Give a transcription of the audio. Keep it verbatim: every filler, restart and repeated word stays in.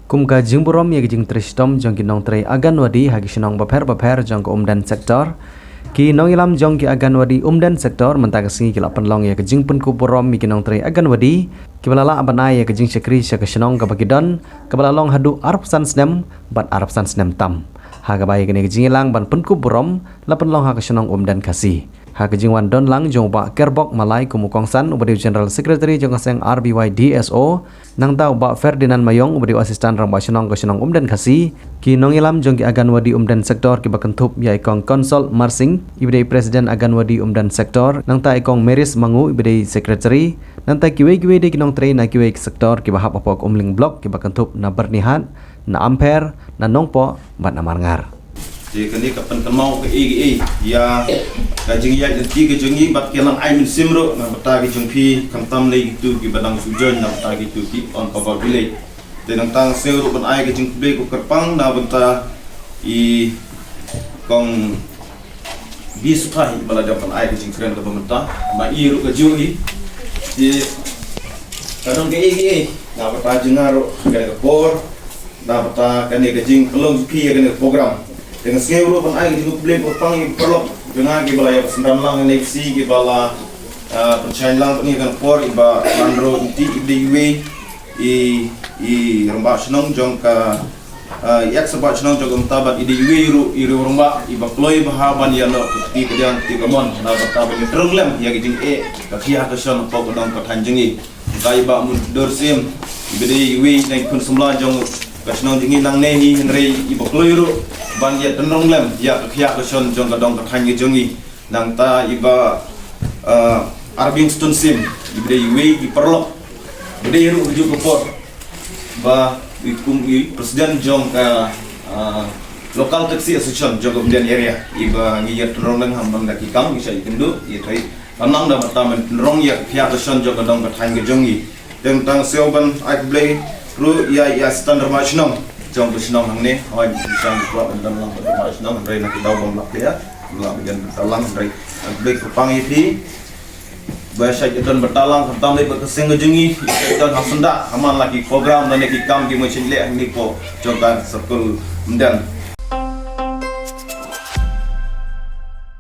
Kum ka jingburom ïa ka jingtrei shitom jong ki nongtrei Anganwadi ha ki shnong bapher bapher jong ka Umden Sector, ki nongïalam jong ki Anganwadi Umden Sector mynta ka sngi ki la pynlong ïa ka jingpynkup burom ïa ki nongtrei Anganwadi kiba la lah ban ai ïa ka jingshakri sha ka shnong kaba ki don, kaba la long haduh arphew san snem bad arphew san snem tam. Ha kaba ïa kane ka jingïalang ban pynkup burom la pynlong ha ka shnong Umden Khasi. Ha ka jingwan don lang jong u Bah Kerbok Malai kum u kongsan, uba dei u General Secretary jong ka seng R B Y D S O, nangta u Bah Ferdinand Mayong, uba dei u Assistant Rangbah Shnong ka shnong Umden Khasi, ki nongïalam jong ki Anganwadi Umden Sector kiba kynthup ïa i Kong Consol Marsing, iba dei President Anganwadi Umden Sector, nangta i Kong Maris Mangu, iba dei Secretary, nangta kiwei kiwei de ki nongtrei na kiwei ki sector kiba hap hapoh Umling Block, kiba kynthup na Byrnihat, na Ampher, na Nongpoh bad na Marngar. Te kane ka pynkynmaw kaei kaei ïa ka jingïaid lynti ka jong ngi bad ka long ai mynsiem ruh na bynta ka jong phi, khamtam lei kito kiba dang shu join na bynta kito ki on power village. Te nangta nga sngew ruh ban ai ka jingkhublei kyrpang na bynta i Kong Bisuthai ba la dep ban ai ka jingkren kaba mynta, ma i ruh ka jong i. Te ka don kaei kaei na bynta jong nga ruh ha kane ka por, na bynta kane ka jingpynlong jong phi ïa kane ka program. Te nga sngew ruh ban ai ka jingkhublei kyrpang ïa ki paralok jong nga kiba la ïa synran lang ïa kane ka sngi, kiba la, ah, pynshai lang bad ngi ha kane ka por, iba la ïa ruh lynti, iba dei iwei i, i rangbah shnong jong ka, ah, i ex rangbah shnong jong ka mynta bad i dei iwei ruh i rangbah iba kloi bha ban ïa noh ka kti kadiang kti kamon na bynta ban ïa trong lem ïa ka jingeh ka khia ka shon hapoh ka dong ka thaiñ jong ngi. Ka i Bah Mundor Syiem, iba dei iwei na ki khun samla jong ka shnong jong ngi nangne hi, hynrei iba kloi ruh ban ïa trong lem ïa ka khia ka shon jong ka dong ka thaiñ ka jong ngi. Nangta i Bah, ah, Arbingston Syiem, iba dei iwei i paralok ba dei ruh ha kajuh ka por ba i kum i president jong ka, ah, local taxi association jong ka Umden area, iba ngi ïa trong lem ha man la ki kam ngi shah ïakynduh ïa trei. Ka nang da bynta ban pynrong ïa ka khia ka shon jong ka dong ka thaiñ ka jong ngi. Te tang siew ban ai khublei ruh ïa, ïa Assistant Rangbah Shnong jong ka shnong hangne. Hooid, ngi shang kwah ban don lang bad Rangbah Shnong, hynrei na ki daw bym lah ïa, bym lah ban don bynta lang, hynrei ai khublei kyrpang ïa phi ba shait ïa don bynta lang, khamtam lei bad ka seng ka jong ngi, shait don ha syndah ha man la ki program lane ki kam ki machine leh hangne hapoh jong ka circle Umden.